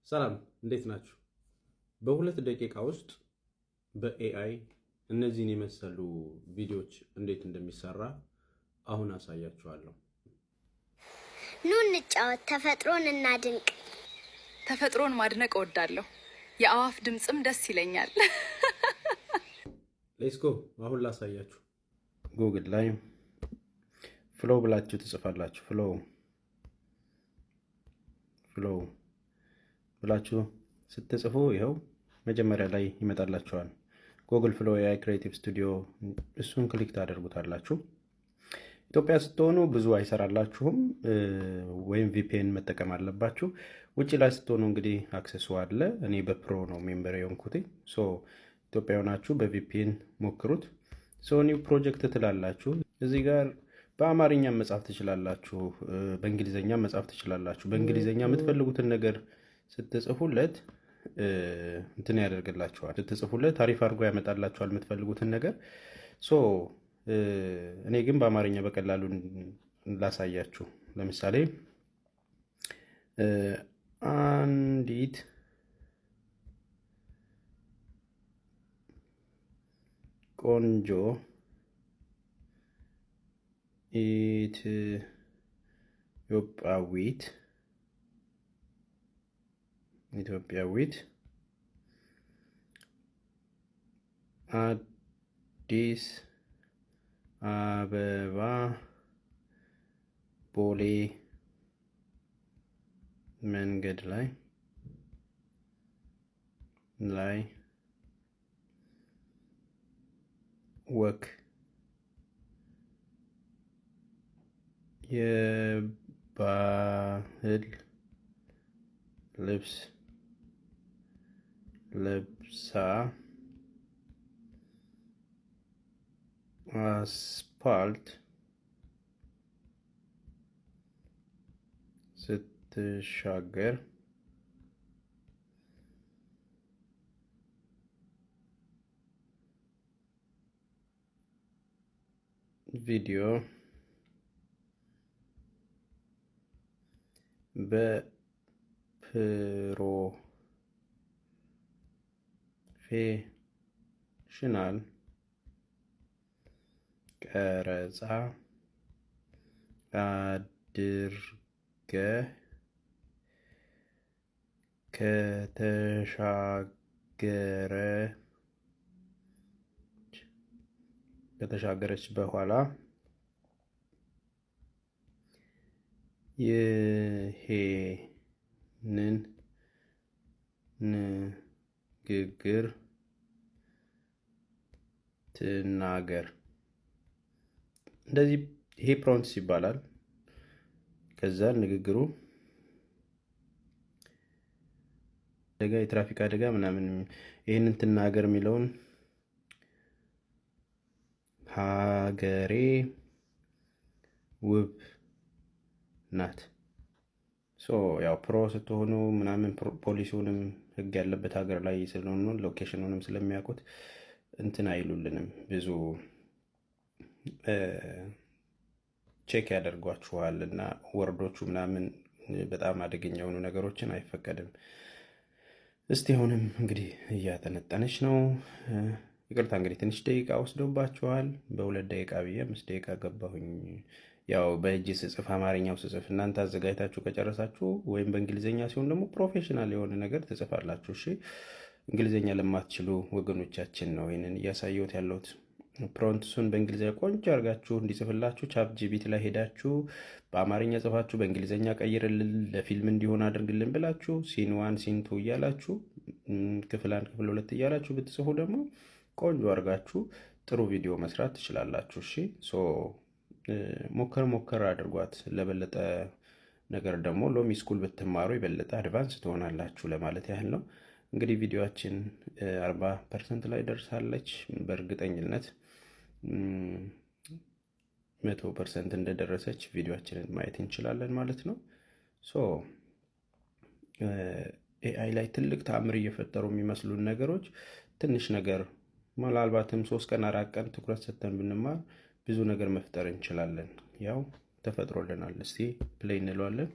ሰላም፣ እንዴት ናችሁ? በ2 ደቂቃ ውስጥ በ AI እነዚህን የመሰሉ ቪዲዮዎች እንዴት እንደሚሰራ አሁን አሳያችኋለሁ። ኑ እንጫወት፣ ተፈጥሮን እናድንቅ። ተፈጥሮን ማድነቅ እወዳለሁ። የአዋፍ ድምፅም ደስ ይለኛል። Let's go፣ አሁን ላሳያችሁ። ጉግል ላይ Flow ብላችሁ ትጽፋላችሁ። Flow Flow ብላችሁ ስትጽፉ ይኸው መጀመሪያ ላይ ይመጣላችኋል። Google Flow AI Creative Studio፣ እሱን click ታደርጉታላችሁ። ኢትዮጵያ ስትሆኑ ብዙ አይሰራላችሁም፣ ወይም VPN መጠቀም አለባችሁ። ውጭ ላይ ስትሆኑ እንግዲህ access ኡ አለ። እኔ በ pro ነው member የሆንኩት። So ኢትዮጵያ ሆናችሁ በ VPN ሞክሩት። So new project ትላላችሁ። እዚህ ጋር በአማርኛ መጻፍ ትችላላችሁ፣ በእንግሊዝኛ መጻፍ ትችላላችሁ። በእንግሊዝኛ የምትፈልጉትን ነገር ስትጽፉለት እንትን ያደርግላችኋል። ስትጽፉለት አሪፍ አድርጎ ያመጣላችኋል የምትፈልጉትን ነገር። So እኔ ግን በአማርኛ በቀላሉ ላሳያችሁ። ለምሳሌ አንዲት ቆንጆ ኢትዮጵያዊት አዲስ አበባ ቦሌ መንገድ ላይ walk የባህል ልብስ ለብሳ አስፓልት ስትሻገር ቪዲዮ በ professional ቀረጻ አድርገህ ከተሻገረች በኋላ ይሄንን ንግግር ትናገር። እንደዚህ ይሄ prompts ይባላል። ከዛ ንግግሩ አደጋ፣ የትራፊክ አደጋ ምናምን፣ ይህንን ትናገር የሚለውን ሀገሬ ውብ ናት። So ያው pro ስትሆኑ ምናምን ፖሊሲውንም ህግ ያለበት ሀገር ላይ ስለሆኑ location ኑንም ስለሚያውቁት እንትን አይሉልንም፣ ብዙ check ያደርጓችኋል እና word ኦቹ ምናምን በጣም አደገኛ የሆኑ ነገሮችን አይፈቀድም። እስቲ አሁንም እንግዲህ እያጠነጠነች ነው። ይቅርታ እንግዲህ ትንሽ ደቂቃ ወስዶባችኋል። በ2 ደቂቃ ብዬ 5 ደቂቃ ገባሁኝ። ያው በእጅ ስጽፍ፣ አማርኛው ስጽፍ እናንተ አዘጋጅታችሁ ከጨረሳችሁ ወይም በእንግሊዝኛ ሲሆን ደግሞ professional የሆነ ነገር ትጽፋላችሁ። እሺ፣ እንግሊዝኛ ለማትችሉ ወገኖቻችን ነው ይህንን እያሳየሁት ያለሁት። Prompt ኡን በእንግሊዝኛ ቆንጆ አድርጋችሁ እንዲጽፍላችሁ ChatGPT ላይ ሄዳችሁ በአማርኛ ጽፋችሁ በእንግሊዝኛ ቀይርልን፣ ለፊልም እንዲሆን አድርግልን ብላችሁ scene one፣ scene two እያላችሁ፣ ክፍል አንድ፣ ክፍል ሁለት እያላችሁ ብትጽፉ ደግሞ ቆንጆ አድርጋችሁ ጥሩ ቪዲዮ መስራት ትችላላችሁ። እሺ፣ so ሞከር ሞከር አድርጓት። ለበለጠ ነገር ደግሞ ሎሚ School ብትማሩ የበለጠ advance ትሆናላችሁ ለማለት ያህል ነው። እንግዲህ ቪዲዮአችን 40% ላይ ደርሳለች። በእርግጠኝነት 100% እንደደረሰች ቪዲዮአችንን ማየት እንችላለን ማለት ነው። So AI ላይ ትልቅ ተአምር እየፈጠሩ የሚመስሉን ነገሮች ትንሽ ነገር፣ ምናልባትም 3 ቀን 4 ቀን ትኩረት ሰጥተን ብንማር ብዙ ነገር መፍጠር እንችላለን። ያው ተፈጥሮልናል። እስቲ play እንለዋለን።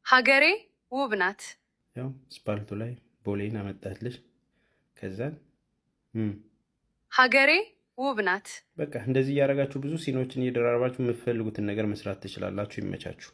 ሀገሬ ውብ ናት። ያው ስፓልቱ ላይ ቦሌን አመጣልሽ። ከዛን ሀገሬ ውብ ናት። በቃ እንደዚህ እያደረጋችሁ ብዙ scene ኦችን እየደራረባችሁ የምትፈልጉትን ነገር መስራት ትችላላችሁ። ይመቻችሁ።